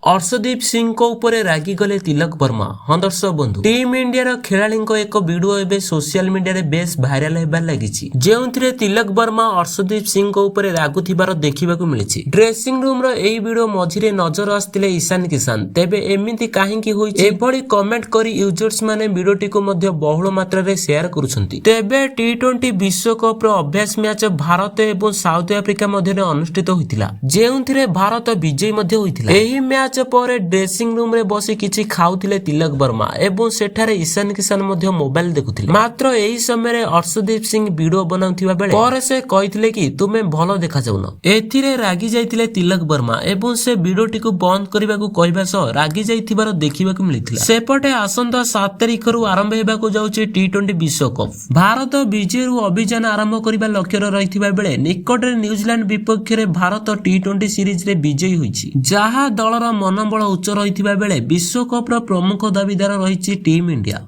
ଅର୍ଶଦୀପ ସିଂଙ୍କ ଉପରେ ରାଗିଗଲେ ତିଲକ ବର୍ମା। ହଁ ଦର୍ଶକ ବନ୍ଧୁ, ଟିମ୍ ଇଣ୍ଡିଆର ଖେଳାଳିଙ୍କ ଏକ ଭିଡିଓ ଏବେ ସୋସିଆଲ ମିଡିଆରେ ବେଶ ଭାଇରାଲ ହେବାରେ ଲାଗିଛି, ଯେଉଁଥିରେ ତିଲକ ବର୍ମା ଅର୍ଶଦୀପ ସିଂଙ୍କ ଉପରେ ରାଗୁଥିବାର ଦେଖିବାକୁ ମିଳିଛି। ଡ୍ରେସିଂ ରୁମର ଏହି ଭିଡିଓ ମଝିରେ ନଜର ଆସିଥିଲେ ଇଶାନ କିଶାନ। ତେବେ ଏମିତି କାହିଁକି ହୋଇଛି, ଏଭଳି କମେଣ୍ଟ କରି ୟୁଜର୍ସ ମାନେ ଭିଡିଓଟିକୁ ମଧ୍ୟ ବହୁଳ ମାତ୍ରାରେ ସେୟାର କରୁଛନ୍ତି। ତେବେ ଟି-20 ବିଶ୍ୱକପର ଅଭ୍ୟାସ ମ୍ୟାଚ ଭାରତ ଏବଂ ସାଉଥ ଆଫ୍ରିକା ମଧ୍ୟରେ ଅନୁଷ୍ଠିତ ହୋଇଥିଲା, ଯେଉଁଥିରେ ଭାରତ ବିଜୟୀ ମଧ୍ୟ ହୋଇଥିଲା। ଏହି ମ୍ୟାଚ ପରେ ଡ୍ରେସିଂ ରୁମରେ ବସି କିଛି ଖାଉଥିଲେ ତିଲକ ବର୍ମା ଏବଂ ସେଠାରେ ଇଶାନ କିଶାନ ମଧ୍ୟ ମୋବାଇଲ ଦେଖୁଥିଲେ। ମାତ୍ର ଏହି ସମୟରେ ଅର୍ଶଦୀପ ସିଂ ଭିଡିଓ ବନାଉଥିବା ବେଳେ ପରେ ସେ କହିଥିଲେ କି ତୁମେ ଭଲ ଦେଖାଯାଉନ। ଏଥିରେ ରାଗି ଯାଇଥିଲେ ତିଲକ ବର୍ମା ଏବଂ ସେ ଭିଡିଓଟିକୁ ବନ୍ଦ କରିବାକୁ କହିବା ସହ ରାଗି ଯାଇଥିବାର ଦେଖିବାକୁ ମିଳିଥିଲା। ସେପଟେ ଆସନ୍ତା 7 ତାରିଖରୁ ଆରମ୍ଭ ହେବାକୁ ଯାଉଛି ଟି-20 ବିଶ୍ୱକପ। ଭାରତ ବିଜୟରୁ ଅଭିଯାନ ଆରମ୍ଭ କରିବା ଲକ୍ଷ୍ୟରେ ରହିଥିବା ବେଳେ ନିକଟରେ ନ୍ୟୁଜିଲାଣ୍ଡ ବିପକ୍ଷରେ ଭାରତ ଟି-20 ସିରିଜରେ ବିଜୟୀ ହୋଇଛି, ଯାହା ଦଳର ମନୋବଳ ଉଚ୍ଚ ରହିଥିବା ବେଳେ ବିଶ୍ୱକପର ପ୍ରମୁଖ ଦାବିଦାର ରହିଛି ଟିମ୍ ଇଣ୍ଡିଆ।